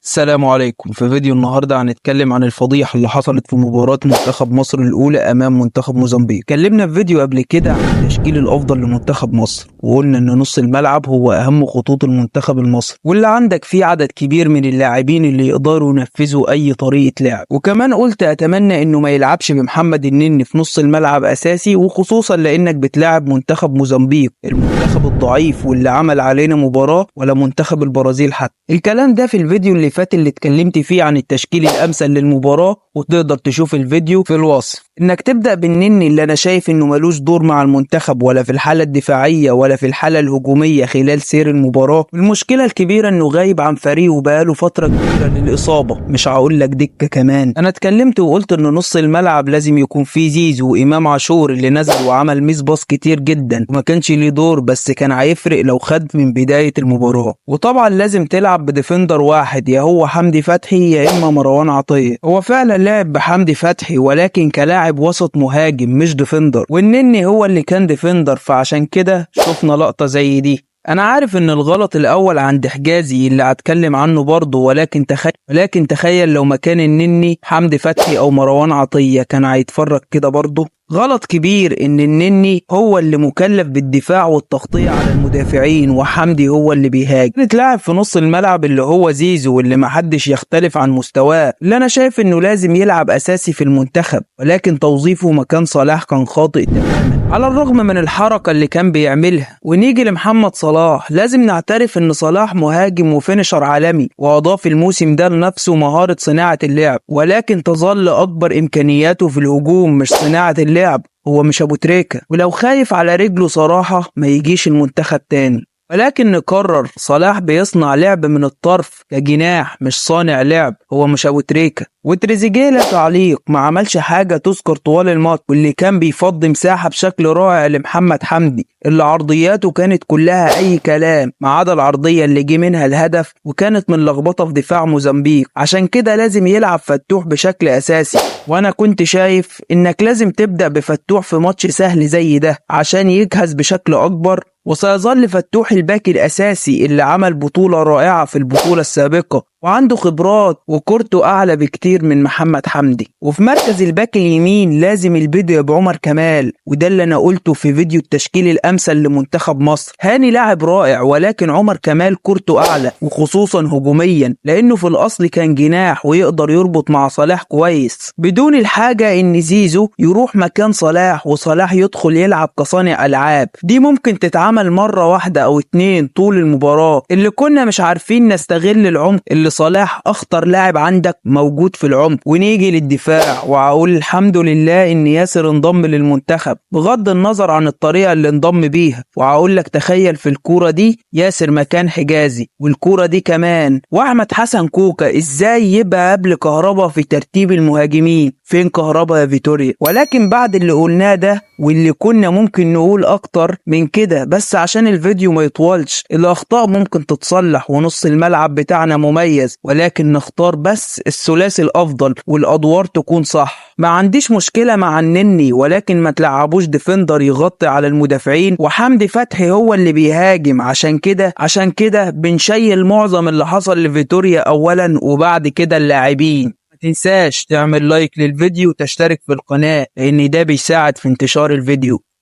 السلام عليكم. في فيديو النهارده هنتكلم عن الفضيحة اللي حصلت في مباراة منتخب مصر الاولى امام منتخب موزمبيق. اتكلمنا في فيديو قبل كده عن التشكيل الافضل لمنتخب مصر، وقلنا ان نص الملعب هو اهم خطوط المنتخب المصري، واللي عندك فيه عدد كبير من اللاعبين اللي يقدروا ينفذوا اي طريقه لعب. وكمان قلت اتمنى انه ما يلعبش بمحمد النني في نص الملعب اساسي، وخصوصا لانك بتلاعب منتخب موزمبيق، المنتخب الضعيف واللي عمل علينا مباراة ولا منتخب البرازيل حتى. الكلام ده في الفيديو اللي فات اللي اتكلمت فيه عن التشكيل الامثل للمباراة، وتقدر تشوف الفيديو في الوصف. انك تبدا بالنني اللي انا شايف انه ملوش دور مع المنتخب ولا في الحالة الدفاعية ولا في الحالة الهجومية خلال سير المباراة. المشكلة الكبيرة انه غايب عن فريقه بقاله فترة كبيرة للاصابة، مش هقول لك دكه كمان. انا اتكلمت وقلت ان نص الملعب لازم يكون فيه زيزو وامام عاشور اللي نزل وعمل miss pass كتير جدا وما كانش ليه دور، بس كان هيفرق لو خد من بداية المباراة. وطبعا لازم تلعب ب defender واحد، يا هو حمدي فتحي يا اما مروان عطية. هو فعلا لعب بحمدي فتحي ولكن كلاعب وسط مهاجم مش defender، والنني هو اللي كان defender، فعشان كده شفنا لقطة زي دي. انا عارف ان الغلط الاول عند حجازي اللي هتكلم عنه برضه، ولكن تخيل لو مكان النني حمدي فتحي او مروان عطية كان هيتفرج كده برضه. غلط كبير ان النني هو اللي مكلف بالدفاع والتغطية على المدافعين وحمدي هو اللي بيهاجم. لاعب في نص الملعب اللي هو زيزو واللي محدش يختلف عن مستواه، اللي انا شايف انه لازم يلعب اساسي في المنتخب، ولكن توظيفه مكان صلاح كان خاطئ تماما على الرغم من الحركة اللي كان بيعملها. ونيجي لمحمد صلاح، لازم نعترف ان صلاح مهاجم و finisher عالمي، واضاف الموسم ده لنفسه مهارة صناعة اللعب، ولكن تظل اكبر امكانياته في الهجوم مش صناعة اللعب. هو مش ابو تريكة، ولو خايف على رجله صراحة ما يجيش المنتخب تاني. ولكن نكرر، صلاح بيصنع لعب من الطرف كجناح مش صانع لعب، هو مش ابو تريكة. وتريزيجيه لا تعليق، ما عملش حاجة تذكر طوال الماتش، واللي كان بيفضي مساحة بشكل رائع لمحمد حمدي اللي عرضياته كانت كلها أي كلام ما عدا العرضية اللي جه منها الهدف وكانت من لخبطة في دفاع موزمبيق. عشان كده لازم يلعب فتوح بشكل أساسي، وأنا كنت شايف إنك لازم تبدأ بفتوح في ماتش سهل زي ده عشان يجهز بشكل أكبر. وسيظل فتوح الباك الأساسي اللي عمل بطولة رائعة في البطولة السابقة وعنده خبرات وكورته أعلى بكتير من محمد حمدي. وفي مركز الباك اليمين لازم البدء بعمر كمال، وده اللي أنا قلته في فيديو التشكيل الأمثل لمنتخب مصر. هاني لاعب رائع، ولكن عمر كمال كورته أعلى وخصوصا هجوميا، لأنه في الأصل كان جناح ويقدر يربط مع صلاح كويس بدون الحاجة إن زيزو يروح مكان صلاح وصلاح يدخل يلعب كصانع ألعاب. دي ممكن تتعمل مرة واحدة أو اتنين طول المباراة، اللي كنا مش عارفين نستغل العمق اللي صلاح اخطر لاعب عندك موجود في العمق. ونيجي للدفاع، واقول الحمد لله ان ياسر انضم للمنتخب بغض النظر عن الطريقة اللي انضم بيها. وهقول لك تخيل في الكورة دي ياسر مكان حجازي، والكوره دي كمان واحمد حسن كوكا ازاي يبقى قبل كهربا في ترتيب المهاجمين؟ فين كهربا يا فيتوريا؟ ولكن بعد اللي قلناه ده واللي كنا ممكن نقول اكتر من كده، بس عشان الفيديو ما يطولش، الاخطاء ممكن تتصلح ونص الملعب بتاعنا مميز، ولكن نختار بس الثلاثي الافضل والادوار تكون صح. ما عنديش مشكلة مع النني، ولكن ما تلعبوش defender يغطي على المدافعين وحمدي فتحي هو اللي بيهاجم. عشان كده بنشيل معظم اللي حصل لفيتوريا اولا وبعد كده اللاعبين. ما تنساش تعمل like للفيديو وتشترك في القناة لان ده بيساعد في انتشار الفيديو.